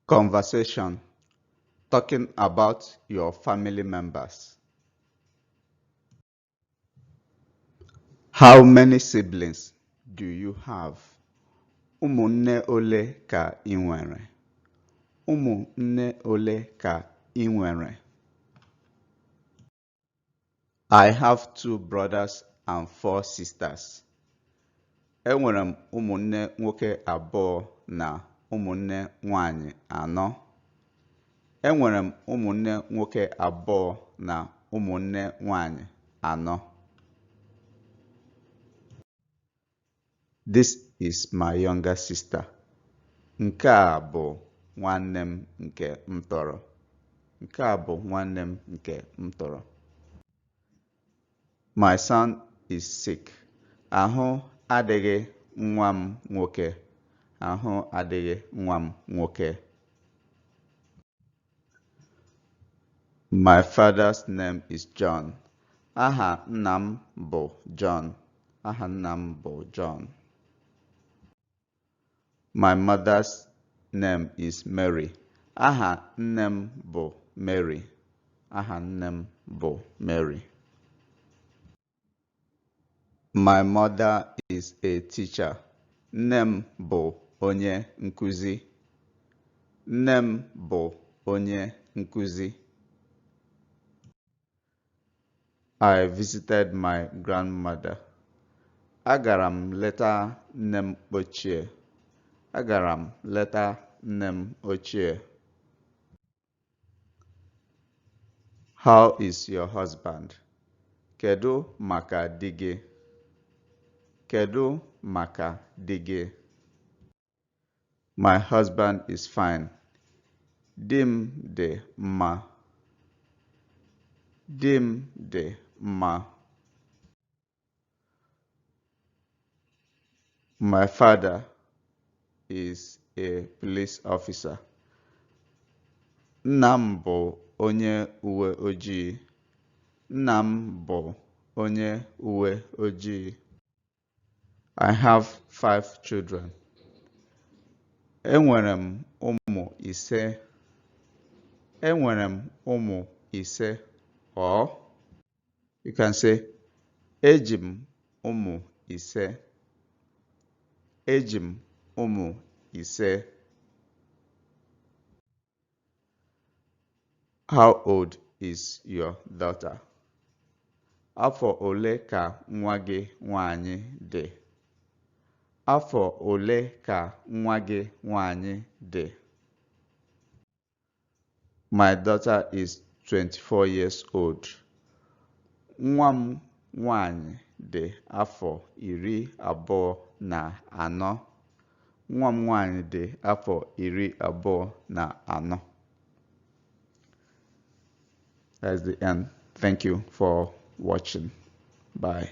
Conversation talking about your family members. How many siblings do you have? Ụmụnne ole ka ị nwere? Ụmụnne ole ka ị nwere? I have two brothers and four sisters. Enwere m ụmụnne nwoke abụọ na ụmụnne nwanyị anọ. Enwere m ụmụnne nwoke abụọ na ụmụnne nwanyị anọ. This is my younger sister. Nke a bụ nwanne m nke m tọrọ. Nke a bụ nwanne m nke m tọrọ. My son is sick. Ahụ adịghị nwa m nwoke. Ahụ adịghị nwa m nwoke. My father's name is John. Aha nna m bụ John. Aha nna m bụ John. My mother's name is Mary. Aha nne m bụ Mary. Aha nne m bụ Mary. My mother is a teacher. Nne m bụ onye nkuzi. Nne m bụ onye nkuzi. I visited my grandmother. Agara m leta nne m ochie. Agara m leta nne m ochie. How is your husband? Kedu maka di gị? Kedu maka di gị? My husband is fine. Di m dị mma. Di m dị mma. My father is a police officer. Nna m bụ onye uwe ojii. Nna m bụ onye uwe ojii. I have five children. Enwere m ụmụ ise. Enwere m ụmụ ise. Or you can say, eji m ụmụ ise. Eji m ụmụ ise. How old is your daughter? Afọ ole ka nwa gị nwanyị dị? Afọ ole ka nwa gị nwanyị dị? My daughter is 24 years old. Nwa m nwanyị dị afọ 24. Nwa m nwanyị dị afọ 24. That's the end. Thank you for watching. Bye.